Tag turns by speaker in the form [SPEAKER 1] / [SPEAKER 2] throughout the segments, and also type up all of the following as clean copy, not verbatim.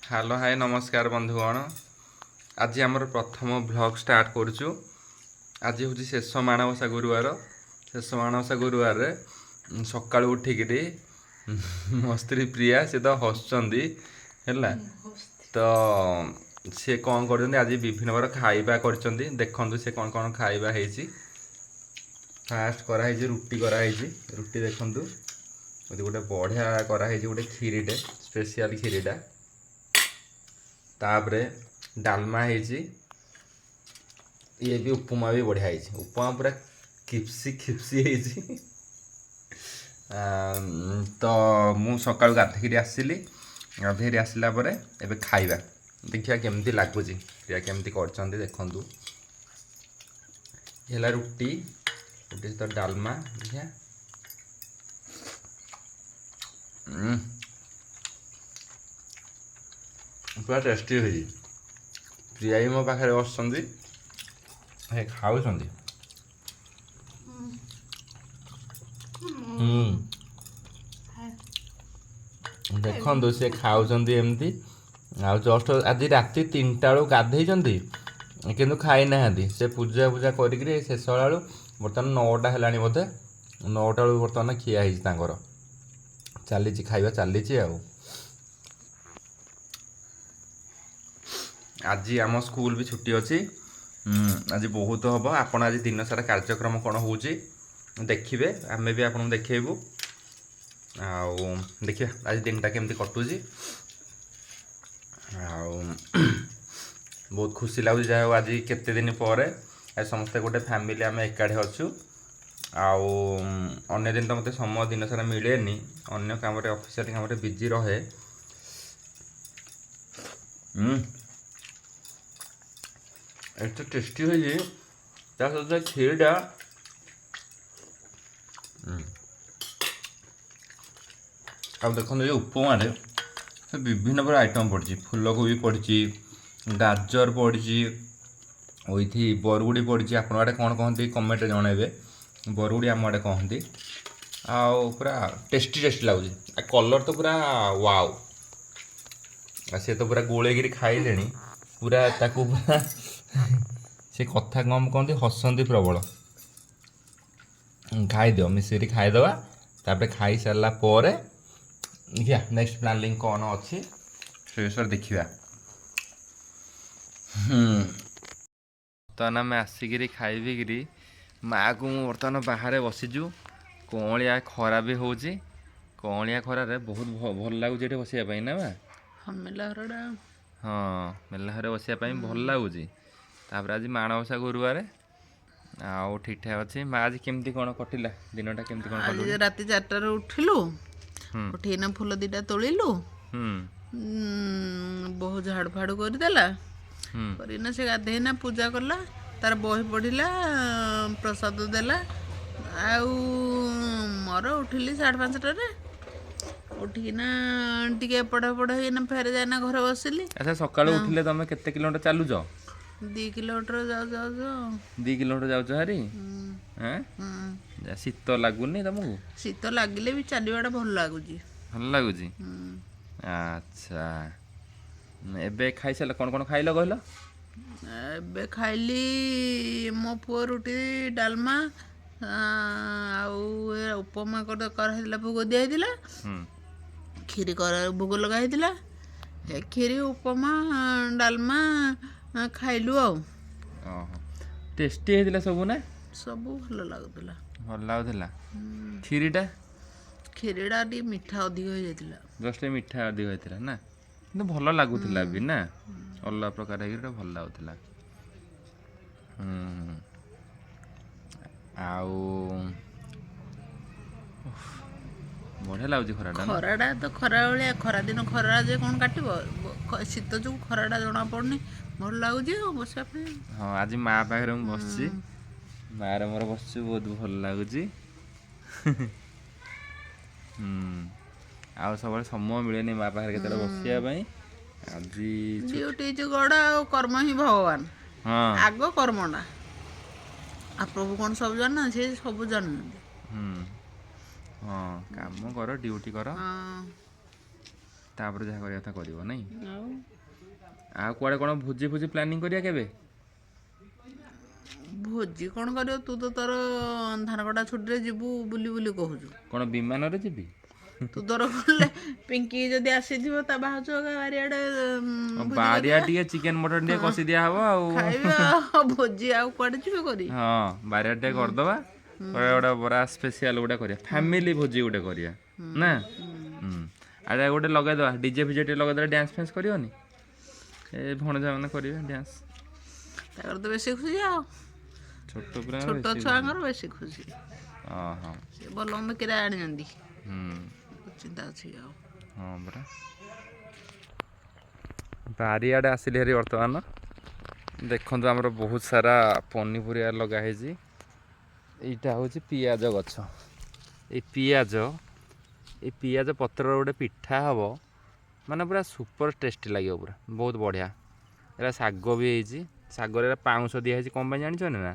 [SPEAKER 1] Hello hi ନମସ୍କାର ବନ୍ଧୁଗଣ। ଆଜି ଆମର ପ୍ରଥମ ଭ୍ଲଗ୍ ଷ୍ଟାର୍ଟ କରୁଛୁ। ଆଜି ହେଉଛି ଶେଷ ମାଣବସା ଗୁରୁବାର। ଶେଷ ମାଣବସା ଗୁରୁବାରରେ ସକାଳୁ ଉଠିକିରି ମୋ ସ୍ତ୍ରୀ ପ୍ରିୟା, ସେ ତ ହସୁଛନ୍ତି, ହେଲା ତ ସିଏ କ'ଣ କରୁଛନ୍ତି? ଆଜି ବିଭିନ୍ନ ପ୍ରକାର ଖାଇବା କରିଛନ୍ତି। ଦେଖନ୍ତୁ ସେ କ'ଣ କ'ଣ ଖାଇବା ହେଇଛି। ଫାଷ୍ଟ କରାହେଇଛି ରୁଟି କରାହେଇଛି। ରୁଟି ଦେଖନ୍ତୁ, ଗୋଟେ ବଢ଼ିଆ କରାହେଇଛି, ଗୋଟେ କ୍ଷୀରିଟେ, ସ୍ପେଶିଆଲ କ୍ଷୀରିଟା। ତାପରେ ଡାଲମା ହେଇଛି। ଇଏ ବି ଉପମା ବି ବଢ଼ିଆ ହେଇଛି। ଉପମା ପୁରା ଖିପ୍ସି ଖିପ୍ସି ହେଇଛି। ତ ମୁଁ ସକାଳୁ ଗାଧେଇକିରି ଆସିଲି। ଗାଧେଇକିରି ଆସିଲା ପରେ ଏବେ ଖାଇବା, ଦେଖିବା କେମିତି ଲାଗୁଛି। ପ୍ରିୟା କେମିତି କରିଛନ୍ତି ଦେଖନ୍ତୁ। ଇଏ ହେଲା ରୁଟି, ରୁଟି ସହିତ ଡାଲମା। ଦେଖିବା। ପୁରା ଟେଷ୍ଟି ହେଇଛି। ପ୍ରିୟା ବି ମୋ ପାଖରେ ବସିଛନ୍ତି, ସେ ଖାଉଛନ୍ତି। ଦେଖନ୍ତୁ, ସେ ଖାଉଛନ୍ତି ଏମିତି। ଆଉ ଜଷ୍ଟ ଆଜି ରାତି 3ଟା ବେଳକୁ ଗାଧେଇଛନ୍ତି, କିନ୍ତୁ ଖାଇନାହାନ୍ତି। ସେ ପୂଜା ଫୂଜା କରିକିରି ଶେଷ ହେଲା ବେଳୁ ବର୍ତ୍ତମାନ 9ଟା ହେଲାଣି ବୋଧେ। 9ଟା ବେଳକୁ ବର୍ତ୍ତମାନ ଖିଆ ହେଇଛି ତାଙ୍କର। ଚାଲିଛି ଖାଇବା, ଚାଲିଛି। ଆଉ ଆଜି ଆମ ସ୍କୁଲ ବି ଛୁଟି ଅଛି। ଆଜି ବହୁତ ହେବ। ଆପଣ ଆଜି ଦିନ ସାରା କାର୍ଯ୍ୟକ୍ରମ କ'ଣ ହେଉଛି ଦେଖିବେ, ଆମେ ବି ଆପଣଙ୍କୁ ଦେଖେଇବୁ। ଆଉ ଦେଖିବା ଆଜି ଦିନଟା କେମିତି କଟୁଛି। ଆଉ ବହୁତ ଖୁସି ଲାଗୁଛି। ଯାହା ହଉ, ଆଜି କେତେ ଦିନ ପରେ ଆଜି ସମସ୍ତେ ଗୋଟେ ଫ୍ୟାମିଲି ଆମେ ଏକାଠି ଅଛୁ। ଆଉ ଅନ୍ୟ ଦିନ ତ ମୋତେ ସମୟ ଦିନ ସାରା ମିଳେନି, ଅନ୍ୟ କାମରେ, ଅଫିସିଆଲ କାମରେ ବିଜି ରହେ। ଏତେ ଟେଷ୍ଟି ହେଇଛି। ତା ସହିତ କ୍ଷୀରିଟା। ଆଉ ଦେଖନ୍ତୁ, ଏ ଉପମାରେ ବିଭିନ୍ନ ପ୍ରକାର ଆଇଟମ୍ ପଡ଼ିଛି। ଫୁଲକୋବି ପଡ଼ିଛି, ଗାଜର ପଡ଼ିଛି, ୱିଥ୍ ବରଗୁଡ଼ି ପଡ଼ିଛି। ଆପଣଙ୍କ ଆଡ଼େ କ'ଣ କହନ୍ତି, କମେଣ୍ଟରେ ଜଣାଇବେ। ବରଗୁଡ଼ି ଆମ ଆଡ଼େ କହନ୍ତି। ଆଉ ପୁରା ଟେଷ୍ଟି ଟେଷ୍ଟି ଲାଗୁଛି। ଆଉ କଲର୍ ତ ପୁରା ୱାଓ। ଆଉ ସେ ତ ପୁରା ଗୋଳେଇକିରି ଖାଇଲେଣି ପୁରା ତାକୁ ପୁରା। ସେ କଥା କମ୍ କହନ୍ତି, ହସନ୍ତି ପ୍ରବଳ। ଖାଇଦିଅ, ମିଶିକିରି ଖାଇଦେବା। ତାପରେ ଖାଇସାରିଲା ପରେ ଦେଖିବା ନେକ୍ସଟ ପ୍ଲାନିଂ କ'ଣ ଅଛି, ସେ ବିଷୟରେ ଦେଖିବା। ବର୍ତ୍ତମାନ ଆମେ ଆସିକିରି ଖାଇ ପିଇକିରି ମାଆକୁ ମୁଁ ବର୍ତ୍ତମାନ ବାହାରେ ବସିଛୁ। କଅଁଳିଆ ଖରା ବି ହେଉଛି। କଅଁଳିଆ ଖରାରେ ବହୁତ ଭଲ ଲାଗୁଛି ଏଠି ବସିବା ପାଇଁ, ନା ମା?
[SPEAKER 2] ହଁ, ମେଲା ଘରଟା।
[SPEAKER 1] ହଁ, ମେଲା ଘରେ ବସିବା ପାଇଁ ଭଲ ଲାଗୁଛି। ତାପରେ ଆଜି ମାଣବସା ଗୁରୁବାର, ଆଉ ଠିକ୍ ଠାକ୍ ଅଛି। ମା, ଆଜି କେମିତି କ'ଣ କଟିଲା ଦିନଟା, କେମିତି କ'ଣ କଲୁ?
[SPEAKER 2] ଆଜି ରାତି 4ଟାରେ ଉଠିଲୁ। ଉଠିକିନା ଫୁଲ ଦିଟା ତୋଳିଲୁ। ବୋହୂ ଝାଡ଼ୁ ଫାଡ଼ୁ କରିଦେଲା। କରିକିନା ସେ ଗାଧେଇନା ପୂଜା କଲା, ତାର ବହି ପଢ଼ିଲା, ପ୍ରସାଦ ଦେଲା। ଆଉ ମୋର ଉଠିଲି 5:30ରେ। ଉଠିକିନା ଟିକେ ଏପଟ ସେପଟ ହେଇକିନା ଫେରେ ଯାଇନା ଘରେ ବସିଲି।
[SPEAKER 1] ଆଚ୍ଛା, ସକାଳୁ ଉଠିଲେ ତମେ କେତେ କିଲୋମିଟର ଚାଲୁଛ?
[SPEAKER 2] 2 କିଲୋମିଟର ଯାଉ ଯାଉଛୁ।
[SPEAKER 1] 2 କିଲୋମିଟର ଯାଉଛ ଭାରି? ଏଁ?
[SPEAKER 2] ହୁଁ।
[SPEAKER 1] ଶୀତ ଲାଗୁନି ତମକୁ?
[SPEAKER 2] ଶୀତ ଲାଗିଲେ ବି ଚାଲିବାଟା ଭଲ ଲାଗୁଛି।
[SPEAKER 1] ଭଲ ଲାଗୁଛି?
[SPEAKER 2] ହୁଁ।
[SPEAKER 1] ଆଚ୍ଛା, ଏବେ ଖାଇସାରିଲ, କ'ଣ କ'ଣ ଖାଇଲ କହିଲ?
[SPEAKER 2] ଏବେ ଖାଇଲି, ମୋ ପୁଅ ରୁଟି ଡାଲମା ଆଉ ଏ ଉପମା କରାହେଇଥିଲା, ଭୋଗ ଦିଆହେଇଥିଲା। କ୍ଷୀରି କର ଭୋଗ ଲଗା ହେଇଥିଲା। ଏ କ୍ଷୀରି, ଉପମା, ଡାଲମା ଖାଇଲୁ ଆଉ।
[SPEAKER 1] ଓହୋ, ଟେଷ୍ଟି ହେଇଥିଲା ସବୁ ନା?
[SPEAKER 2] ସବୁ ଭଲ ଲାଗୁଥିଲା।
[SPEAKER 1] ଭଲ ଲାଗୁଥିଲା। କ୍ଷୀରିଟା?
[SPEAKER 2] କ୍ଷୀରିଟା ଟିକେ ମିଠା ଅଧିକ ହେଇଯାଇଥିଲା।
[SPEAKER 1] ଜଷ୍ଟ ମିଠା ଅଧିକ ହେଇଥିଲା ନା, କିନ୍ତୁ ଭଲ ଲାଗୁଥିଲା ବି ନା। ଅଲଗା ପ୍ରକାର ହେଇକି ଗୋଟେ ଭଲ ଲାଗୁଥିଲା। ଆଉ ଉଫ୍, ବଢ଼ିଆ ଲାଗୁଛି ଖରାଟା ନା?
[SPEAKER 2] ଖରାଟା ତ ଖରା ଭଳିଆ, ଖରା ଦିନ ଖରା ଯେ କ'ଣ କାଟିବ। ଶୀତ ଯୋଗୁଁ ଖରାଟା ଜଣା ପଡ଼ୁନି, ଭଲ ଲାଗୁଛି ଆଉ ବସିବା ପାଇଁ।
[SPEAKER 1] ହଁ, ଆଜି ମା ପାଖରେ ମୁଁ ବସିଛି। ମାର ମୋର ବସିଛୁ, ବହୁତ ଭଲ ଲାଗୁଛି। ଆଉ ସବୁବେଳେ ସମୟ ମିଳେନି ମା ପାଖରେ କେତେବେଳେ ବସିବା ପାଇଁ। ଆଜି
[SPEAKER 2] ଡ୍ୟୁଟି is ଗଡ଼ ଆଉ କର୍ମ ହିଁ ଭଗବାନ। ଆଗ କର୍ମଟା। ଆଉ ପ୍ରଭୁ କ'ଣ ସବୁ ଜାଣିନାହାନ୍ତି? ସେ ସବୁ ଜାଣୁଛନ୍ତି।
[SPEAKER 1] ହଁ, କାମ କର, ଡ୍ୟୁଟି କର।
[SPEAKER 2] ହଁ।
[SPEAKER 1] ତାପରେ ଯାହା କରିବା କଥା କରିବ ନାଇଁ।
[SPEAKER 2] ଆଉ
[SPEAKER 1] ଆଉ କୁଆଡ଼େ କ'ଣ ଭୋଜି ଫୋଜି ପ୍ଲାନିଂ କରିବା କେବେ?
[SPEAKER 2] ଭୋଜି କ'ଣ କରିବ? ତୁ ତ ତୋର ଧାନ କଟା ଛୁଟିରେ ଯିବୁ ବୁଲି ବୁଲି କହୁଛୁ।
[SPEAKER 1] କ'ଣ ବିମାନରେ ଯିବି?
[SPEAKER 2] ତୁ ତୋର ଗଲେ ପିଙ୍କି ଯଦି ଆସିଥିବ ତା ଭାଉଜ ବାରିଆଡ଼େ
[SPEAKER 1] ବାରିଆ ଟିକେ ଚିକେନ ମଟନ ଟିକେ କଷି ଦିଆହବ ଆଉ
[SPEAKER 2] ଖାଇବା ଆଉ ଭୋଜି ଆଉ କୁଆଡ଼େ ଯିବେ କରି?
[SPEAKER 1] ହଁ, ବାରିଆ ଟିକେ କରିଦେବା, ଗୋଟେ ବରା ସ୍ପେସିଆଲ ଗୋଟେ କରିବା, ଫ୍ୟାମିଲି ଭୋଜି ଗୋଟେ କରିବା ନା। ଆରେ ଗୋଟେ ଲଗେଇଦେବା ଡିଜେ ଫିଜେ ଟିକେ ଲଗେଇଦେଲେ ଡ୍ୟାନ୍ସ ଫ୍ୟାନ୍ସ କରିବନି, ଏ ଭଣଜା ମାନେ କରିବେ ଡ୍ୟାନ୍ସ।
[SPEAKER 2] ତାଙ୍କର ତ ବେଶୀ ଖୁସି ଆଉ
[SPEAKER 1] ଛୋଟ ପିଲା
[SPEAKER 2] ଛୋଟ ଛୁଆଙ୍କର ବେଶୀ ଖୁସି।
[SPEAKER 1] ଓହୋ,
[SPEAKER 2] ସେ ଭଲ ମନ୍ଦ କିରା ଆଣିଛନ୍ତି, ଚିନ୍ତା ଅଛି ଆଉ।
[SPEAKER 1] ହଁ ପରା, ବାରିଆଡ଼େ ଆସିଲି ହେରି ବର୍ତ୍ତମାନ। ଦେଖନ୍ତୁ ଆମର ବହୁତ ସାରା ପନିପରିବା ଲଗା ହେଇଛି। ଏଇଟା ହେଉଛି ପିଆଜ ଗଛ। ଏଇ ପିଆଜ ପତ୍ରର ଗୋଟେ ପିଠା ହେବ, ମାନେ ପୁରା ସୁପର ଟେଷ୍ଟି ଲାଗିବ, ପୁରା ବହୁତ ବଢ଼ିଆ। ଏଇଟା ଶାଗ ବି ହେଇଛି, ଶାଗରେ ଏଇଟା ପାଉଁଶ ଦିଆହେଇଛି, କ'ଣ ପାଇଁ ଜାଣିଛନ୍ତି ନା?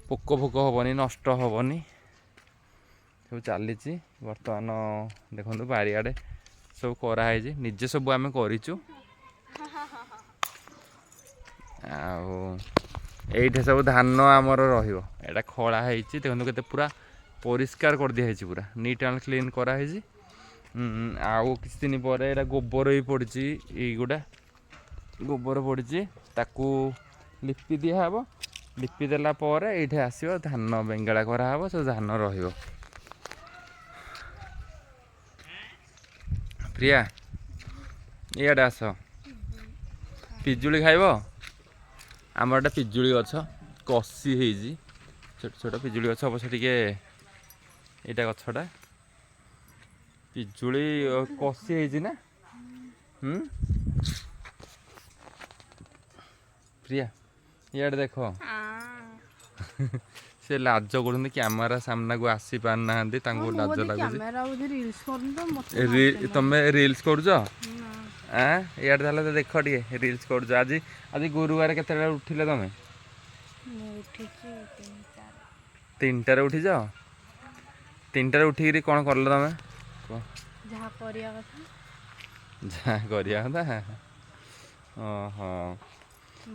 [SPEAKER 1] ପୋକ ଫୋକ ହେବନି, ନଷ୍ଟ ହେବନି। ସବୁ ଚାଲିଛି ବର୍ତ୍ତମାନ। ଦେଖନ୍ତୁ ବାରିଆଡ଼େ ସବୁ କରାହେଇଛି, ନିଜେ ସବୁ ଆମେ କରିଛୁ। ଆଉ ଏଇଠି ସବୁ ଧାନ ଆମର ରହିବ। ଏଇଟା ଖଳା ହେଇଛି, ଦେଖନ୍ତୁ କେତେ ପୁରା ପରିଷ୍କାର କରିଦିଆହେଇଛି, ପୁରା ନିଟ୍ ଆଣ୍ଡ କ୍ଲିନ୍ କରାହେଇଛି। ଆଉ କିଛି ଦିନ ପରେ ଏଇଟା ଗୋବର ବି ପଡ଼ିଛି, ଏଇଗୁଡ଼ା ଗୋବର ପଡ଼ିଛି, ତାକୁ ଲିପି ଦିଆହେବ। ଲିପି ଦେଲା ପରେ ଏଇଠି ଆସିବ ଧାନ ବେଙ୍ଗଳା କରାହେବ, ସବୁ ଧାନ ରହିବ। ପ୍ରିୟା ଇଆଡ଼େ ଆସ, ପିଜୁଳି ଖାଇବ? ଆମର ଏଟା ପିଜୁଳି ଗଛ କଷି ହେଇଛି, ଛୋଟ ଛୋଟ ପିଜୁଳି ଗଛ ଅବଶ୍ୟ ଟିକେ। ଏଇଟା ଗଛଟା ପିଜୁଳି କଷି ହେଇଛି ନା? ପ୍ରିୟା ଇଆଡ଼େ ଦେଖ, ସେ ଲାଜ କରୁଛନ୍ତି, କ୍ୟାମେରା ସାମ୍ନାକୁ ଆସି ପାରୁନାହାନ୍ତି, ତାଙ୍କୁ ଲାଜ ଲାଗୁଛି। ତମେ ରିଲ୍ସ କରୁଛ? ଆଁ, ଇଆଡ଼େ ତାହେଲେ ଦେଖ ଟିକେ ରିଲ୍ସ କରୁଛ। ଆଜି ଆଜି ଗୁରୁବାର, କେତେବେଳେ ଉଠିଲେ ତମେ? 3ଟାରେ ଉଠିଛ? 3ଟାରେ ଉଠିକିରି କ'ଣ କଲ ତମେ?
[SPEAKER 3] ଯାହା କରିବା କଥା।
[SPEAKER 1] ଯାହା କରିବା କଥା। ଓହୋ,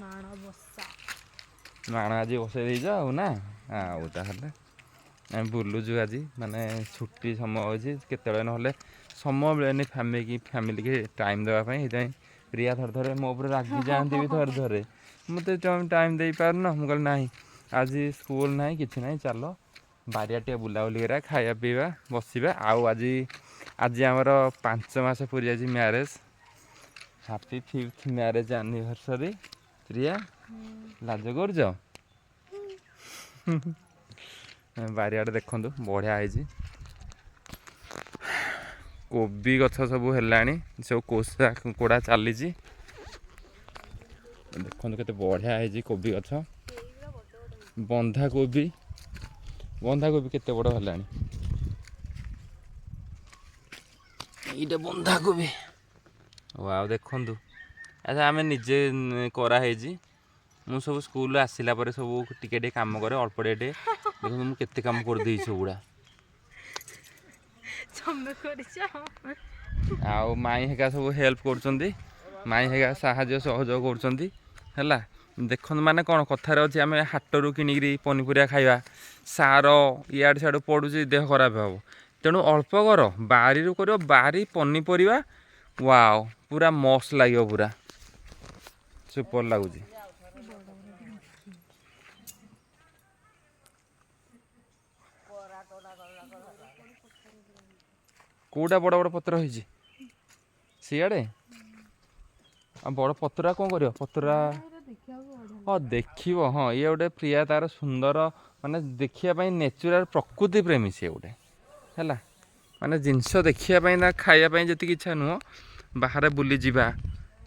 [SPEAKER 3] ମାଣ ବସା।
[SPEAKER 1] ମାଣ ଆଜି ବସେଇ ଦେଇଛ ଆଉ ନା? ଆଉ ତାହେଲେ ଆମେ ବୁଲୁଛୁ ଆଜି, ମାନେ ଛୁଟି ସମୟ ଅଛି, କେତେବେଳେ ନହେଲେ ସମୟ ମିଳେନି ଫ୍ୟାମିଲିକି ଟାଇମ୍ ଦେବା ପାଇଁ। ସେଇଥିପାଇଁ ପ୍ରିୟା ଥରେ ଥରେ ମୋ ଉପରେ ରାଗି ଯାଆନ୍ତି ବି ଥରେ ଥରେ, ମୋତେ ତମେ ଟାଇମ୍ ଦେଇପାରୁନ। ମୁଁ କହିଲି ନାହିଁ, ଆଜି ସ୍କୁଲ ନାହିଁ, କିଛି ନାହିଁ, ଚାଲ ବାରିଆ ଟିକେ ବୁଲାବୁଲି କରିବା, ଖାଇବା ପିଇବା ବସିବା। ଆଉ ଆଜି ଆଜି ଆମର 5 ମାସ ପୁରି ଯାଇଛି marriage. Happy 5th marriage anniversary Priya. ଲାଜ କରୁଛ? ବାରିଆଡ଼େ ଦେଖନ୍ତୁ ବଢ଼ିଆ ହେଇଛି, କୋବି ଗଛ ସବୁ ହେଲାଣି, ସବୁ କୋଷା କୋଡ଼ା ଚାଲିଛି। ଦେଖନ୍ତୁ କେତେ ବଢ଼ିଆ ହେଇଛି କୋବି ଗଛ, ବନ୍ଧାକୋବି, ବନ୍ଧାକୋବି କେତେ ବଡ଼ ହେଲାଣି। ଏଇଟା ବନ୍ଧାକୋବି। ଆଉ ଦେଖନ୍ତୁ, ଆଚ୍ଛା ଆମେ ନିଜେ କରାହେଇଛି। ମୁଁ ସବୁ ସ୍କୁଲରୁ ଆସିଲା ପରେ ସବୁ ଟିକେ ଟିକେ କାମ କରେ, ଅଳ୍ପ ଟିକେ ଟିକେ। ଦେଖନ୍ତୁ ମୁଁ କେତେ କାମ କରିଦେଇଛି ସବୁଗୁଡ଼ା।
[SPEAKER 3] ତମେ କରିଛ?
[SPEAKER 1] ଆଉ ମାଇଁ ହେକା ସବୁ ହେଲ୍ପ କରୁଛନ୍ତି, ମାଇଁ ହେକା ସାହାଯ୍ୟ ସହଯୋଗ କରୁଛନ୍ତି। ହେଲା ଦେଖନ୍ତୁ, ମାନେ କ'ଣ କଥାରେ ଅଛି, ଆମେ ହାଟରୁ କିଣିକିରି ପନିପରିବା ଖାଇବା, ସାର ଇଆଡ଼େ ସିଆଡ଼ୁ ପଡ଼ୁଛି, ଦେହ ଖରାପ ହେବ। ତେଣୁ ଅଳ୍ପ କର, ବାରିରୁ କରିବ, ବାରି ପନିପରିବା ୱାଓ ପୁରା ମସ୍ତ ଲାଗିବ, ପୁରା ସୁପର ଲାଗୁଛି। କେଉଁଟା ବଡ଼ ବଡ଼ ପତ୍ର ହେଇଛି ସିଆଡ଼େ? ଆଉ ବଡ଼ ପତ୍ରଟା କ'ଣ କରିବ? ପତ୍ରଟା ହଁ ଦେଖିବ। ହଁ, ଇଏ ଗୋଟେ ପ୍ରିୟା ତାର ସୁନ୍ଦର, ମାନେ ଦେଖିବା ପାଇଁ ନେଚୁରାଲ ପ୍ରକୃତି ପ୍ରେମୀ ସିଏ ଗୋଟେ। ହେଲା ମାନେ ଜିନିଷ ଦେଖିବା ପାଇଁ ନା ଖାଇବା ପାଇଁ ଯେତିକି ଇଚ୍ଛା ନୁହଁ, ବାହାରେ ବୁଲିଯିବା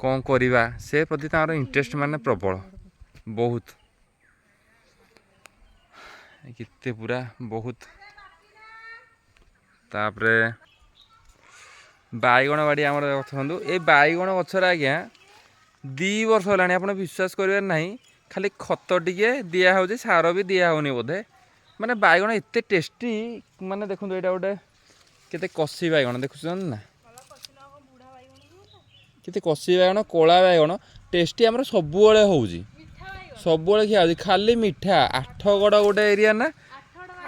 [SPEAKER 1] କ'ଣ କରିବା ସେ ପ୍ରତି ତାଙ୍କର ଇଣ୍ଟରେଷ୍ଟ ମାନେ ପ୍ରବଳ ବହୁତ। କେତେ ପୁରା ବହୁତ। ତାପରେ ବାଇଗଣ ବାଡ଼ି ଆମର ଦେଖନ୍ତୁ, ଏଇ ବାଇଗଣ ଗଛରେ ଆଜ୍ଞା 2 ବର୍ଷ ହେଲାଣି, ଆପଣ ବିଶ୍ୱାସ କରିବାର ନାହିଁ, ଖାଲି ଖତ ଟିକେ ଦିଆହେଉଛି, ସାର ବି ଦିଆହେଉନି ବୋଧେ। ମାନେ ବାଇଗଣ ଏତେ ଟେଷ୍ଟି, ମାନେ ଦେଖନ୍ତୁ ଏଇଟା ଗୋଟେ କେତେ କଷି ବାଇଗଣ ଦେଖୁଛନ୍ତି ନା? କେତେ କଷି ବାଇଗଣ, କଳା ବାଇଗଣ, ଟେଷ୍ଟି ଆମର ସବୁବେଳେ ହେଉଛି, ସବୁବେଳେ ଖିଆ ହେଉଛି ଖାଲି ମିଠା। ଆଠଗଡ଼ ଗୋଟେ ଏରିଆ ନା,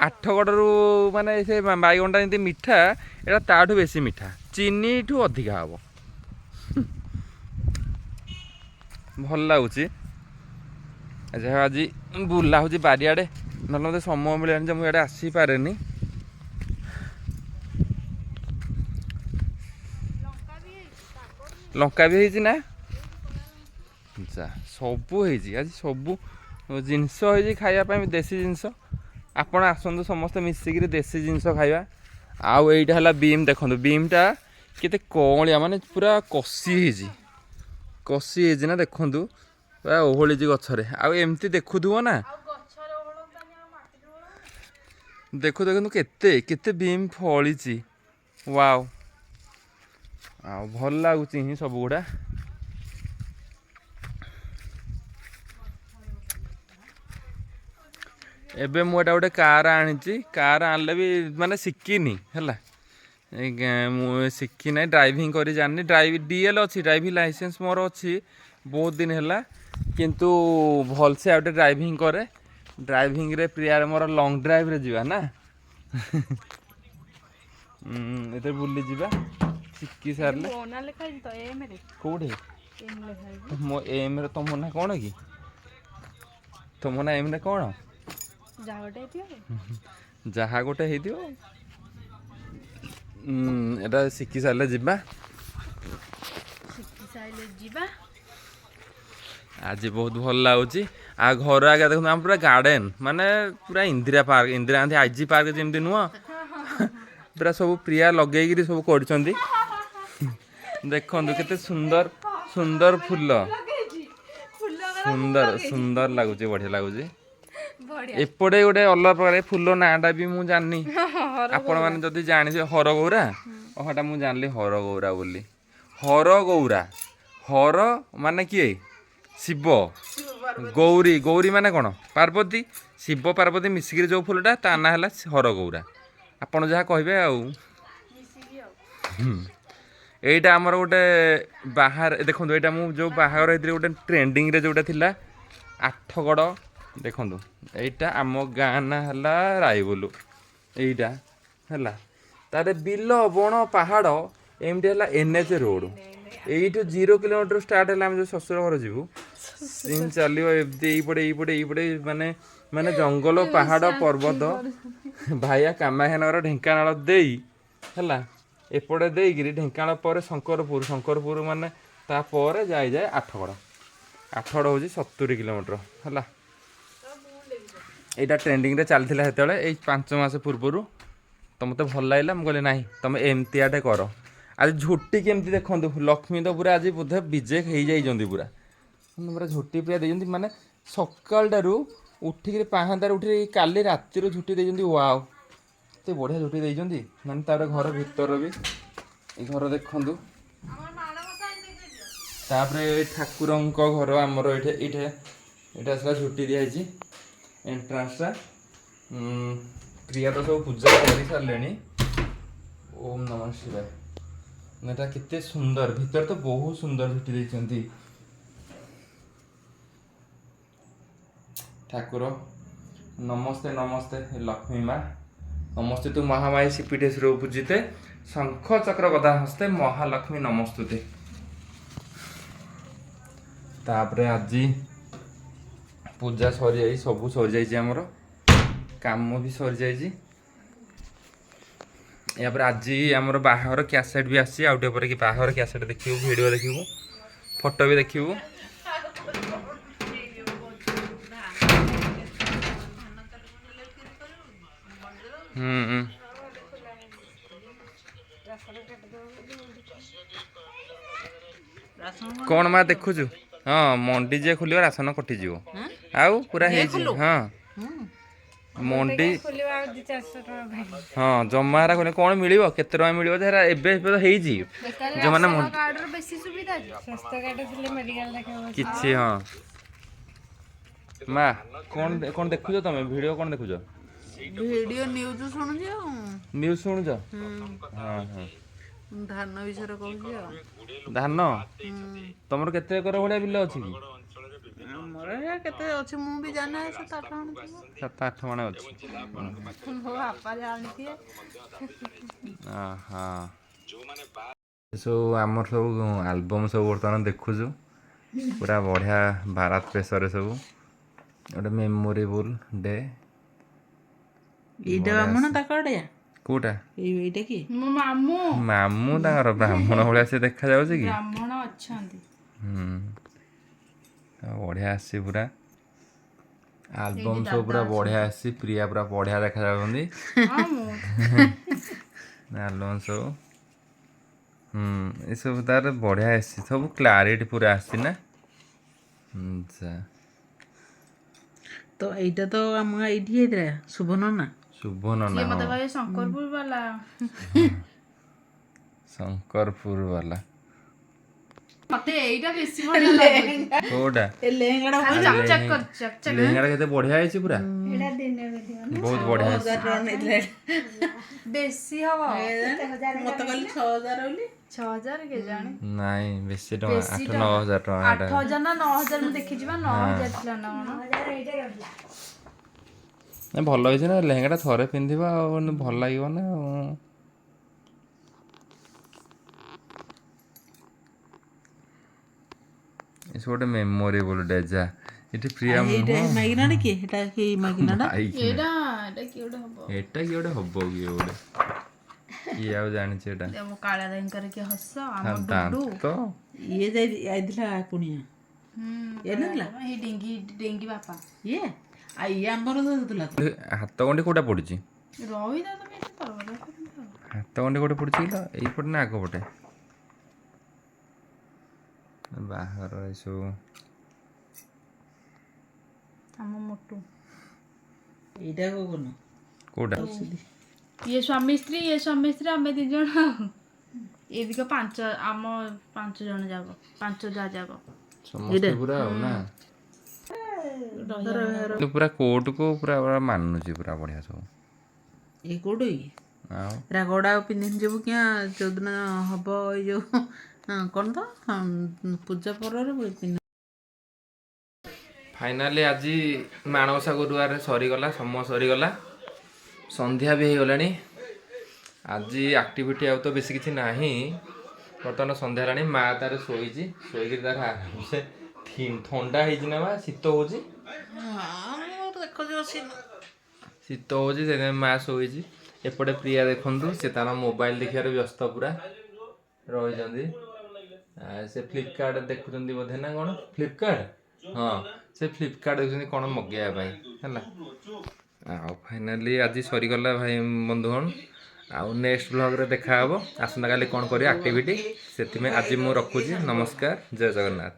[SPEAKER 1] ଆଠଗଡ଼ରୁ ମାନେ ସେ ବାଇଗଣଟା ଯେମିତି ମିଠା, ଏଇଟା ତାଠୁ ବେଶୀ ମିଠା, ଚିନିଠୁ ଅଧିକା ହେବ। ଭଲ ଲାଗୁଛି। ଯାହା ଆଜି ବୁଲା ହେଉଛି ବାରିଆଡ଼େ, ନହେଲେ ମୋତେ ସମୟ ମିଳେନି ଯେ ମୁଁ ଇଆଡ଼େ ଆସିପାରେନି। ଲଙ୍କା ବି ହେଇଛି ନା, ଯା ସବୁ ହେଇଛି ଆଜି, ସବୁ ଜିନିଷ ହେଇଛି ଖାଇବା ପାଇଁ ଦେଶୀ ଜିନିଷ। ଆପଣ ଆସନ୍ତୁ ସମସ୍ତେ ମିଶିକିରି ଦେଶୀ ଜିନିଷ ଖାଇବା। ଆଉ ଏଇଟା ହେଲା ବିମ୍, ଦେଖନ୍ତୁ ବିମ୍ଟା କେତେ କଅଁଳିଆ, ମାନେ ପୁରା କଷି ହେଇଛି, କଷି ହେଇଛି ନା, ଦେଖନ୍ତୁ ପୁରା ଓହଳିଛି ଗଛରେ। ଆଉ ଏମିତି ଦେଖୁଥିବ ନା, ଦେଖୁ ଦେଖନ୍ତୁ କେତେ କେତେ ବିମ୍ ଫଳିଛି। ୱାଓ, ଆଉ ଭଲ ଲାଗୁଛି ହିଁ ସବୁଗୁଡ଼ା। ଏବେ ମୁଁ ଏଇଟା ଗୋଟେ କାର୍ ଆଣିଛି, କାର୍ ଆଣିଲେ ବି ମାନେ ଶିଖିନି ହେଲା, ମୁଁ ଶିଖିନାହିଁ, ଡ୍ରାଇଭିଂ କରି ଜାଣିନି। ଡିଏଲ୍ ଅଛି, ଡ୍ରାଇଭିଂ ଲାଇସେନ୍ସ ମୋର ଅଛି ବହୁତ ଦିନ ହେଲା, କିନ୍ତୁ ଭଲସେ ଆଉ ଟିକେ ଡ୍ରାଇଭିଂ କରେ। ଡ୍ରାଇଭିଂରେ ପ୍ରିୟାର ମୋର ଲଙ୍ଗ୍ ଡ୍ରାଇଭ୍ରେ ଯିବା ନା, ଏଥିରେ ବୁଲିଯିବା ଶିଖି ସାରିଲେ।
[SPEAKER 3] ମୋ ନାଁ ଲେଖା ହେଇଛି ତ ଏମ୍ରେ।
[SPEAKER 1] କୋଉଠି?
[SPEAKER 3] ଏମ୍ ଲେଖା ହେଇଛି।
[SPEAKER 1] ମୋ ଏମ୍ରେ ତମ ନାଁ କ'ଣ କି? ତମ ନାଁ ଏମ୍ରେ କ'ଣ?
[SPEAKER 3] ଯାହା ଗୋଟେ ହେଇଥିବ।
[SPEAKER 1] ଯାହା ଗୋଟେ ହେଇଥିବ। ଏଟା ଶିଖି ସାରିଲେ ଯିବା।
[SPEAKER 3] ଶିଖି ସାରିଲେ ଯିବା।
[SPEAKER 1] ଆଜି ବହୁତ ଭଲ ଲାଗୁଛି। ଆଉ ଘର ଆଗରେ ଦେଖନ୍ତୁ ଆମ ପୁରା ଗାର୍ଡେନ୍, ମାନେ ପୁରା Indira park, Indira Gandhi IG park ଯେମିତି ନୁହଁ, ପୁରା ସବୁ ପ୍ରିୟା ଲଗେଇକିରି ସବୁ କରିଛନ୍ତି। ଦେଖନ୍ତୁ କେତେ ସୁନ୍ଦର ସୁନ୍ଦର ଫୁଲ, ସୁନ୍ଦର ସୁନ୍ଦର ଲାଗୁଛି, ବଢିଆ ଲାଗୁଛି। ଏପଟେ ଗୋଟେ ଅଲଗା ପ୍ରକାର ଫୁଲ, ନାଁଟା ବି ମୁଁ ଜାଣିନି, ଆପଣମାନେ ଯଦି ଜାଣିଥିବେ। ହରଗୌରା, ସେଟା ମୁଁ ଜାଣିଲି ହରଗୌରା ବୋଲି। ହରଗୌରା, ହର ମାନେ କିଏ? ଶିବ। ଗୌରୀ, ଗୌରୀ ମାନେ କ'ଣ? ପାର୍ବତୀ। ଶିବ ପାର୍ବତୀ ମିଶିକିରି ଯେଉଁ ଫୁଲଟା, ତା ନାଁ ହେଲା ହରଗୌରା। ଆପଣ ଯାହା କହିବେ ଆଉ। ଏଇଟା ଆମର ଗୋଟେ ବାହାରେ ଦେଖନ୍ତୁ, ଏଇଟା ମୁଁ ଯେଉଁ ବାହାଘର ହେଇଥିଲି ଗୋଟେ ଟ୍ରେଣ୍ଡିଂରେ ଯେଉଁଟା ଥିଲା ଆଠଗଡ଼, ଦେଖନ୍ତୁ ଏଇଟା ଆମ ଗାଁ ନାଁ ହେଲା ରାଇବୁଲୁ। ଏଇଟା ହେଲା ତାରେ ବିଲ ବଣ ପାହାଡ଼, ଏମିତି ହେଲା NH road. ଏଇଠୁ 0 କିଲୋମିଟର ଷ୍ଟାର୍ଟ ହେଲା ଆମେ ଯେଉଁ ଶ୍ୱଶୁର ଘର ଯିବୁ, ସେମିତି ଚାଲିବ ଏମିତି ଏଇପଟେ ଏଇପଟେ ଏଇପଟେ, ମାନେ ମାନେ ଜଙ୍ଗଲ ପାହାଡ଼ ପର୍ବତ ଭାଇଆ କାମାକ୍ଷାନଗର ଢେଙ୍କାନାଳ ଦେଇ ହେଲା ଏପଟେ ଦେଇକିରି ଢେଙ୍କାନାଳ ପରେ ଶଙ୍କରପୁର, ଶଙ୍କରପୁର ମାନେ ତାପରେ ଯାଇ ଯାଏ ଆଠଗଡ଼। ଆଠଗଡ଼ ହେଉଛି 70 କିଲୋମିଟର ହେଲା। ଏଇଟା ଟ୍ରେଣ୍ଡିଂରେ ଚାଲିଥିଲା ସେତେବେଳେ, ଏଇ 5 ମାସ ପୂର୍ବରୁ। ତ ମୋତେ ଭଲ ଲାଗିଲା, ମୁଁ କହିଲି ନାହିଁ ତୁମେ ଏମିତିଆଟେ କର। ଆଜି ଝୋଟି କେମିତି ଦେଖନ୍ତୁ, ଲକ୍ଷ୍ମୀ ତ ପୁରା ଆଜି ବୋଧେ ବିଜେ ହେଇଯାଇଛନ୍ତି ପୁରା, ପୁରା ଝୋଟି ପୁରା ଦେଇଛନ୍ତି। ମାନେ ସକାଳଟାରୁ ଉଠିକିରି ପାହାନ୍ତାରୁ ଉଠିକି କାଲି ରାତିରୁ ଝୋଟି ଦେଇଛନ୍ତି। ୱାଓ, ଏତେ ବଢ଼ିଆ ଝୋଟି ଦେଇଛନ୍ତି। ମାନେ ତାପରେ ଘର ଭିତର ବି, ଏ ଘର ଦେଖନ୍ତୁ। ତାପରେ ଠାକୁରଙ୍କ ଘର ଆମର ଏଇଠି, ଏଇଟା ଏଇଟା ଆସିଲା ଝୋଟି ଦିଆହେଇଛି ଏଣ୍ଟ୍ରାନ୍ସଟା। ପ୍ରିୟା ତ ସବୁ ପୂଜା କରିସାରିଲେଣି। ଓମ୍ ନମଃ ଶିବାୟ। ଏଟା କେତେ ସୁନ୍ଦର, ଭିତରେ ତ ବହୁତ ସୁନ୍ଦର ଝୋଟି ଦେଇଛନ୍ତି ଠାକୁର। ନମସ୍ତେ ନମସ୍ତେ ଲକ୍ଷ୍ମୀ ମା, ନମସ୍ତେ ତୁ ମହାମାୟୀ ଶିପିଠେଶ୍ୱର ପୂଜିତେ, ଶଙ୍ଖ ଚକ୍ର ଗଦା ହସ୍ତେ ମହାଲକ୍ଷ୍ମୀ ନମସ୍ତୁତେ। ତାପରେ ଆଜି ପୂଜା ସରିଯାଇ, ସବୁ ସରିଯାଇଛି, ଆମର କାମ ବି ସରିଯାଇଛି। ଏହାପରେ ଆଜି ଆମର ବାହାଘର କ୍ୟାସେଟ୍ ବି ଆସିଛି, ଆଉ ଟିକେ ପରେ କି ବାହାଘର କ୍ୟାସେଟ୍ ଦେଖିବୁ, ଭିଡ଼ିଓ ଦେଖିବୁ, ଫଟୋ ବି ଦେଖିବୁ। ହୁଁ, କ'ଣ ମା ଦେଖୁଛୁ? ହଁ, ମଣ୍ଡି ଯିଏ ଖୋଲିବ ରାସନ କଟିଯିବ, ଆଉ ପୁରା ହେଇଛି। ହଁ, ମଣ୍ଡି ହଁ ଜମା ହେରା ଖୋଲିଲେ କ'ଣ ମିଳିବ, କେତେ ଟଙ୍କା ମିଳିବ ଯେ? ହେରା ଏବେ ଏବେ ତ ହେଇଛି ଯେଉଁମାନେ କିଛି। ହଁ ମା, କ'ଣ କ'ଣ ଦେଖୁଛ ତମେ? ଭିଡ଼ିଓ କ'ଣ ଦେଖୁଛ?
[SPEAKER 2] ଭିଡ଼ିଓ ନ୍ୟୁଜ୍ ଶୁଣୁଛି। ଆଉ
[SPEAKER 1] ନ୍ୟୁଜ୍ ଶୁଣୁଛ? ହଁ ହଁ,
[SPEAKER 2] ଧାନ ବିଷୟରେ କହୁଛି ଆଉ।
[SPEAKER 1] ଧାନ ତମର କେତେ ଏକର ଭଳିଆ ବିଲ ଅଛି କି?
[SPEAKER 2] ଆମର ହେ କେତେ ଅଛି ମୁଁ ବି ଜାଣେ, 7-8 ମାଣ ଥିବ।
[SPEAKER 1] 7-8 ମାଣ ଅଛି।
[SPEAKER 3] ମୋ ବାପା ଜାଣିଥିବେ।
[SPEAKER 1] ଆହା, ସବୁ ଆମର ସବୁ ଆଲବମ୍ ସବୁ ବର୍ତ୍ତମାନ ଦେଖୁଛୁ, ପୁରା ବଢ଼ିଆ ବାରାତ ବେଶରେ ସବୁ ଗୋଟେ ମେମୋରେବୁଲ୍ ଡେ।
[SPEAKER 2] ଏଇଟା ବ୍ରାହ୍ମଣ ତାଙ୍କ ଆଡିଆ।
[SPEAKER 1] କୋଉଟା?
[SPEAKER 2] ଏଇଟା କି?
[SPEAKER 3] ମୋ ମାମୁଁ।
[SPEAKER 1] ମାମୁଁ ତାଙ୍କର ବ୍ରାହ୍ମଣ ଭଳିଆ ସେ ଦେଖାଯାଉଛି କି?
[SPEAKER 3] ବ୍ରାହ୍ମଣ ଅଛନ୍ତି।
[SPEAKER 1] ହୁଁ, ଆଉ ବଢ଼ିଆ ଆସିଛି ପୁରା ଆଲବମ୍ ସବୁ, ପୁରା ବଢ଼ିଆ ଆସିଛି। ପ୍ରିୟା ପୁରା ବଢ଼ିଆ ଦେଖାଯାଉଛନ୍ତି।
[SPEAKER 3] ହଁ, ମୁଁ।
[SPEAKER 1] ଆଲବମ୍ ସବୁ, ଏସବୁ ତାର ବଢ଼ିଆ ଆସିଛି ସବୁ, କ୍ଲାରିଟି ପୁରା ଆସିଛି ନା? ଆଚ୍ଛା।
[SPEAKER 2] ତ ଏଇଟା ତ ଆମ ଏଇଠି ହେଇଥିଲା ଶୁଭନ ନା?
[SPEAKER 1] ଶୁଭ ନନା।
[SPEAKER 3] ସିଏ ମତେ
[SPEAKER 1] ହଁ।
[SPEAKER 3] କହିବେ ଶଙ୍କରପୁର ବାଲା।
[SPEAKER 1] ଶଙ୍କରପୁର ବାଲା।
[SPEAKER 3] ମତେ ଏଇଟା ବେଶୀ ବଢିଆ ଲାଗୁଛି।
[SPEAKER 1] କୋଉଟା?
[SPEAKER 2] ଏ ଲେହେଙ୍ଗାଟା।
[SPEAKER 3] ଚକ୍ ଚକ୍ କରୁଛି, ଚକ୍ ଚକ୍।
[SPEAKER 1] ଲେହେଙ୍ଗାଟା କେତେ ବଢିଆ ହେଇଛି ପୁରା, ବହୁତ ବଢିଆ ହେଇଛି।
[SPEAKER 2] ନେଇଥିଲା।
[SPEAKER 3] ବେଶୀ ହବ।
[SPEAKER 2] ମତେ କହିଲେ 6,000 ବୋଲି।
[SPEAKER 3] 6,000 କେଜାଣି।
[SPEAKER 1] ନାଇଁ, ବେଶୀ ଟଙ୍କା, 8-9 ହଜାର ଟଙ୍କା ଏଟା।
[SPEAKER 3] 8,000 ନା 9,000, ମୁଁ ଦେଖିଛି ବା, 9,000 ଥିଲା ନା କଣ।
[SPEAKER 1] ନାଇଁ, ଭଲ ହେଇଛି ନା ଲେହେଙ୍ଗାଟା, ଥରେ ପିନ୍ଧିବା ଆଉ ଭଲ ଲାଗିବ ନା ଆଉ। ଏସବୁ ଗୋଟେ ମେମୋରେବଲ ଡେ ଯା ଏଠି ପ୍ରିୟା
[SPEAKER 2] ଏଇଟା
[SPEAKER 1] ମୁହଁ।
[SPEAKER 2] ମାଇକିନାଟା କିଏ? ଏଟା କି ମାଇକିନାଟା?
[SPEAKER 1] ମାଇକିନା।
[SPEAKER 3] ଏଇଟା କିଏ ଗୋଟେ ହବ।
[SPEAKER 1] ଏଟା କିଏ ଗୋଟେ ହବ, କିଏ ଗୋଟେ, କିଏ ଆଉ ଜାଣିଛି ଏଟା।
[SPEAKER 3] ଆମ କାଳିଆ ଦାଇଙ୍କର କି ହସ, ଆମ ଡୁଡୁ।
[SPEAKER 1] ଦାନ୍ତ।
[SPEAKER 2] ଇଏ ଯାଇ ଯାଇଥିଲା କୁଣିଆ।
[SPEAKER 3] ହୁଁ।
[SPEAKER 2] ଇଏ ନଥିଲା।
[SPEAKER 3] ଏଇ ଡିଙ୍ଗି ଡିଙ୍ଗି ବାପା।
[SPEAKER 2] ଇଏ ଆଉ ଇଏ ଆମର ଧରୁଥିଲା ତ।
[SPEAKER 1] ହାତ ଗଣ୍ଡି କୋଉଟା ପଡୁଛି?
[SPEAKER 3] ରହିଥା ତମେ, ଏତେ ତରବର କରୁଛ।
[SPEAKER 1] ହାତ ଗଣ୍ଡି କୋଉଟେ ପଡୁଛି କିଲୋ, ଏଇପଟେ ନା ଆଗ ପଟେ? ବାହାଘର ଏସବୁ।
[SPEAKER 3] ଆମ ମୋଟୁ।
[SPEAKER 2] ଏଇଟା କହୁନ?
[SPEAKER 1] କୋଉଟା?
[SPEAKER 3] ଇଏ ସ୍ୱାମୀ ସ୍ତ୍ରୀ, ଇଏ ସ୍ୱାମୀ ସ୍ତ୍ରୀ, ଆମେ ଦି ଜଣ ଆଉ। ଏଦିକ ପାଞ୍ଚ, ଆମ ପାଞ୍ଚ ଜଣ ଯାକ, ପାଞ୍ଚ ଯା ଯାକ।
[SPEAKER 1] ସମସ୍ତେ ପୁରା ଆଉ ନା ତୁ ପୁରା କୋର୍ଟକୁ ପୁରା ପୁରା ମାନୁଛି, ପୁରା ବଢିଆ ସବୁ।
[SPEAKER 2] ଇଏ କୋଉଠୁ କି?
[SPEAKER 1] ଆଉ
[SPEAKER 2] ରାଗଡା ଆଉ ପିନ୍ଧିନି ଯିବୁ କିଆଁ ଯୋଉଦିନ ହବ ଏଇ ଯୋଉ ହଁ, କଣ ତ ହଁ, ପୂଜା ପର୍ବରେ ପିନ୍ଧ।
[SPEAKER 1] ଫାଇନାଲି ଆଜି ମାଣବସା ଗୁରୁବାରରେ ସରିଗଲା, ସମୟ ସରିଗଲା, ସନ୍ଧ୍ୟା ବି ହେଇଗଲାଣି। ଆଜି ଆକ୍ଟିଭିଟି ଆଉ ତ ବେଶୀ କିଛି ନାହିଁ। ବର୍ତ୍ତମାନ ସନ୍ଧ୍ୟା ହେଲାଣି, ମା ତାର ଶୋଇଛି, ଶୋଇକିରି ତାର ଆରାମସେ ଥଣ୍ଡା ହେଇଛି ନା ମା? ଶୀତ ହେଉଛି।
[SPEAKER 2] ଦେଖୁଛି ବସି।
[SPEAKER 1] ଶୀତ ହେଉଛି, ସେଥିପାଇଁ ମା ଶୋଇଛି। ଏପଟେ ପ୍ରିୟା ଦେଖନ୍ତୁ, ସେ ତାର ମୋବାଇଲ ଦେଖିବାରେ ବ୍ୟସ୍ତ ପୁରା ରହିଛନ୍ତି। ସେ ଫ୍ଲିପକାର୍ଟ ଦେଖୁଛନ୍ତି ବୋଧେ ନା କ'ଣ? ଫ୍ଲିପକାର୍ଟ, ହଁ, ସେ ଫ୍ଲିପକାର୍ଟ ଦେଖୁଛନ୍ତି କ'ଣ ମଗେଇବା ପାଇଁ। ହେଲା, ଆଉ ଫାଇନାଲି ଆଜି ସରିଗଲା ଭାଇ ବନ୍ଧୁଗଣ, ଆଉ ନେକ୍ସଟ ବ୍ଲଗ୍ରେ ଦେଖାହେବ ଆସନ୍ତାକାଲି କ'ଣ କରିବା ଆକ୍ଟିଭିଟି। ସେଥିପାଇଁ ଆଜି ମୁଁ ରଖୁଛି। ନମସ୍କାର, ଜୟ ଜଗନ୍ନାଥ।